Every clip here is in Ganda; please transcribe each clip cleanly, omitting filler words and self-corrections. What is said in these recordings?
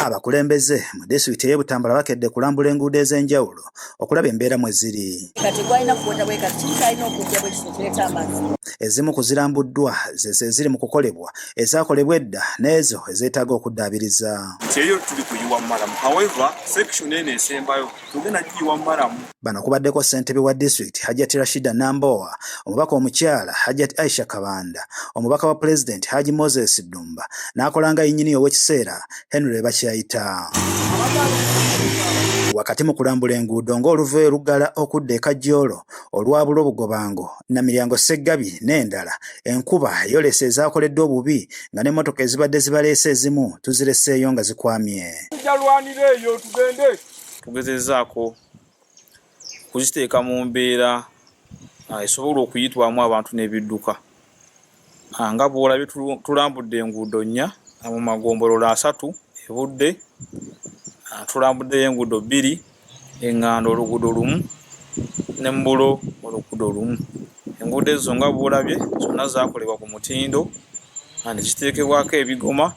Abakulembeze mu disitulikiti ey'e Butambala bakedde kulambula enguudo ez'enjawulo okulaba embeera mwe ziri. Kati gwalina kuweta bwe kati kiri kyalina okujja bwe kiti kireeta amazzi. Ezimu ku zirambuddwa zezo eziri mu kukolebwa, ezaakolebwa edda n'ezo ezeetaaga okuddaabiriza. Nti eyo tuli kuyiwa maramu, however section eno esembayo tugenda giyiwa maramu. Bano kubaddeko ssentebe wa disitulikiti Hajjati Rashida Nambowa, omubaka omukyala Hajjati Aisha Kabanda, omubaka wa pulezidenti Haji Moses Ddumba n'akola nga yinginiya ow'ekiseera Henry Bakyayita. Wakati mu kulambula enguudo ng'oluva e Lugala okudda e Kajjoolo, olwa Bulo Bugobango, Namiryango Ssegabi n'endala, enkuba eyolese ezaakoleddwa obubi nga n'emmotoka ezibadde zibaleese ezimu tuzireseeyo nga zikwamye. Tujja eyo tugende. Tugezezzaako kuziteeka mu mbeera esobola okuyitwamu abantu n'ebidduka. Nga bw'olabye tulambudde enguudo nnya mu magombolola 3 e Budde, tulambuddeyo enguudo 2, e Ngando oluguudo lumu ne Mbulo oluguudo lumu. Enguudo ezo nga bw'olabye zonna zaakolebwa ku mutindo ne ziteekebwako ebigoma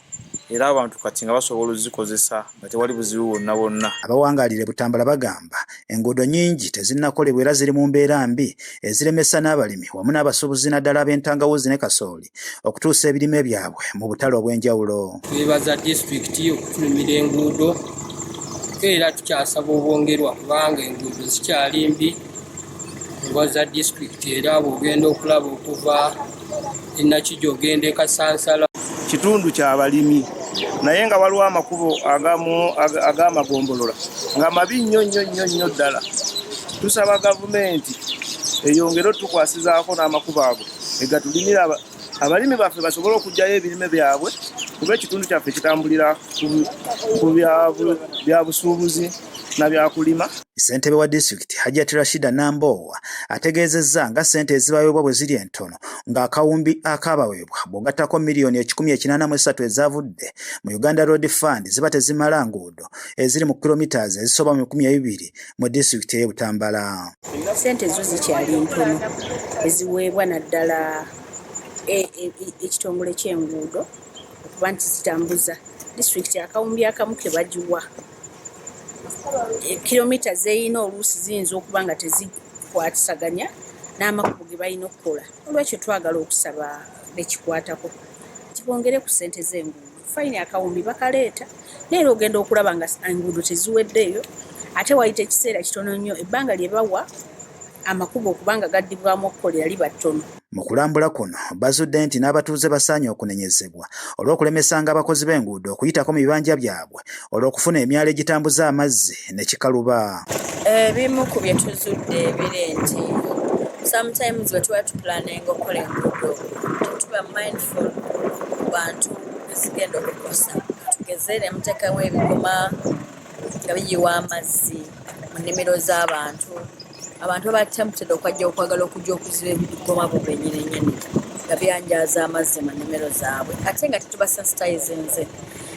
era abantu kati nga basobola okuzikozesa nga tewali buzibu bwonna bwonna. Abawangaalira e Butambala bagamba enguudo nnyingi tezinnakolebwa era ziri mu mbeera mbi eziremesa n'abalimi wamu n'abasuubuzi naddala ab'entangawuzi ne kasooli okutuusa ebirime byabwe mu butale obw'enjawulo. Twebaza disitulikiti okutulimira enguudo era tukyasaba obwongerwa kubanga enguudo zikyali mbi nga za disitulikiti era bw'ogenda okulaba okuva e Nakijja ogenda e Kasansala. Kitundu kya balimi naye nga waliwo amakubo agamu ag'amagombolola nga mabi nnyo nnyo nnyo nnyo ddala. Tusaba gavumenti eyongere otukwasizaako n'amakubo ago egatulimira abalimi baffe basobole okuggyayo ebirime byabwe kuba ekitundu kyaffe kitambulira ku bya busuubuzi na byakulima. Ssentebe wa disitulikiti Hajjati Rashida Namboowa ategeezezza nga ssente ezibaweebwa bwe ziri entono ng'akawumbi akaabaweebwa bw'ogattako miliyoni 183 ezaavudde mu Uganda Road Fund ziba tezimala nguudo eziri mu kilometres ezisoba mu 20 mu disitulikiti ey'e Butambala. Ssente zo zikyali ntono eziweebwa naddala ekitongole ky'enguudo okuba nti zitambuza disitulikiti akawumbi akamu ke bagiwa. Kilomita z'erina oluusi ziyinza okuba nga tezikwatisaganya n'amakubo ge balina okukola. Olwekyo twagala okusaba bekikwatako nti bongere ku ssente z'enguudo. Fayini akawumbi bakaleeta naye era ogenda okulaba nga enguudo teziweddeeyo ate wayita ekiseera kitono nnyo ebbanga lye bawa amakubo okuba nga gaddibwamu okukolera liba ttono. Mu kulambula kuno bazudde nti n'abatuuze basaanye okunenyezebwa olw'okulemesanga abakozi b'enguudo okuyitako mu bibanja byabwe olw'okufuna emyala egitambuza amazzi ne kikaluba. Ebimu ku bye tuzudde biri nti sometimes bwe tuba tupulaninga okukola enguudo tetuba mindful ku bantu bezigenda okukosa. Tugeze ne muteekawo ebigoma nga biyiwa amazzi mu nnimiro z'abantu. Abantu baba tempted okwajja okwagala okujja okuziba ebigoma bo bennyininyini nga byanjaaza amazzi mu nnimiro zaabwe ate nga tetuba sensitizinze.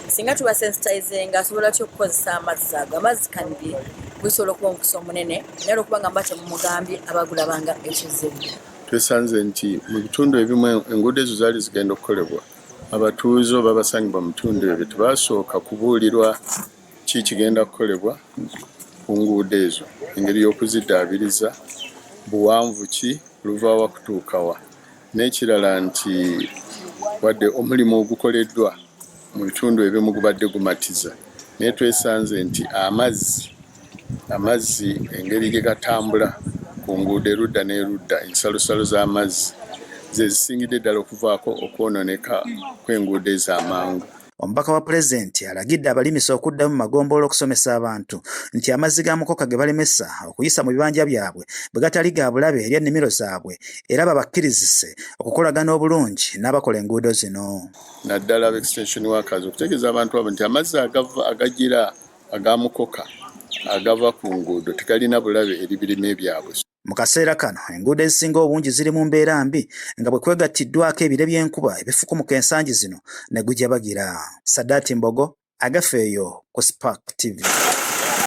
Singa tuba sensitizinga asobola atya okukozesa amazzi ago? Amazzi can be gusobola okuba omukisa omunene naye olwokuba nga mba temumugambye abagulabanga ekizibu. Twesanze nti mu bitundu ebimu enguudo ezo zaali zigenda okukolebwa, abatuuze oba abasangibwa mu bitundu ebyo tebasooka kubuulirwa ki kigenda kukolebwa ku nguudo ezo, engeri y'okuziddaabiriza, buwanvu ki, luva wa kutuuka wa. N'ekirala nti wadde omulimu ogukoleddwa mu bitundu ebimu gubadde gumatiza, naye twesanze nti amazzi engeri gye gatambula ku nguudo erudda n'erudda, ensalosalo z'amazzi ze zisingidde ddala okuvaako okwonooneka kw'enguudo ezo amangu. Omubaka wa pulezidenti alagidde abalimisa okuddayo mu magombolola okusomesa abantu nti amazzi ga mukoka ge balemesa okuyisa mu bibanja byabwe bwe gatali ga bulabe eri ennimiro zaabwe era babakkirizise okukolagana obulungi n'abakola enguudo zino. Naddala aba extension workers okutegeeza abantu abo nti amazzi agava agagira aga mukoka agava ku nguudo tegalina bulabe eri birime byabwe. Mu kaseera kano enguudo ezisinga obungi ziri mu mbeera mbi nga bwe kwegattiddwako ebire by'enkuba ebifukumuka ensangi zino ne gujabagira. Sadat Mbogo, Agafeeyo ku Spark TV.